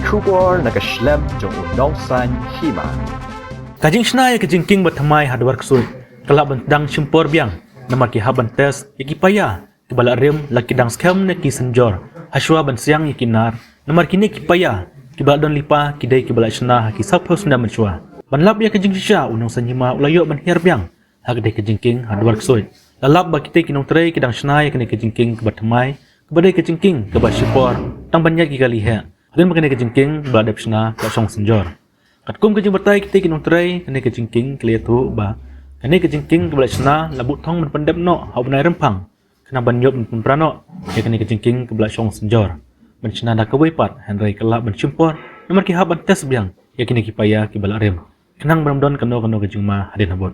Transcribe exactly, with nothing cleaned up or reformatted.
Khubor na ka shlem jong u nongsan hima. Ka jingshna ïa ka jingkieng ba thymmai ha Dwar Ksuid ka lah ban dang shim por biang, namar ki hap ban test ïa ki paia kiba la rim la ki dang skhem ne ki synjor hashwa ban siang ïa ki nar, namar kine ki paia kiba la don lypa ki dei kiba la shna ha ki sawphew snem mynshuwa. Ban lap ïa ka jingshisha, u nongsan hima u la ïoh ban hiar biang ha kane ka jingkieng ha Dwar Ksuid. La lap ba kitei ki nongtrei ki dang shna ïa kane ka jingkieng kaba thymmai, kaba dei ka jingkieng kaba shipor tang ban ïaid ki kali heh. Hadien ba kane ka jingkieng ba la dep shna ka la shong synjor. Katkum ka jingbatai kitei ki nongtrei kane ka jingkieng ki la ïathuh ba kane ka jingkieng kaba la shna la buh thong ban pyndep noh ha u bnai Rymphang, khnang ban ïoh ban pynpra noh ïa kane ka jingkieng kaba la shong synjor. Ban shna da kawei pat, hynrei ka lah ban shim por namar ki hap ban test biang ïa kine ki paia kiba la rim, khnang ban ym don kano kano ka jingma hadien habud.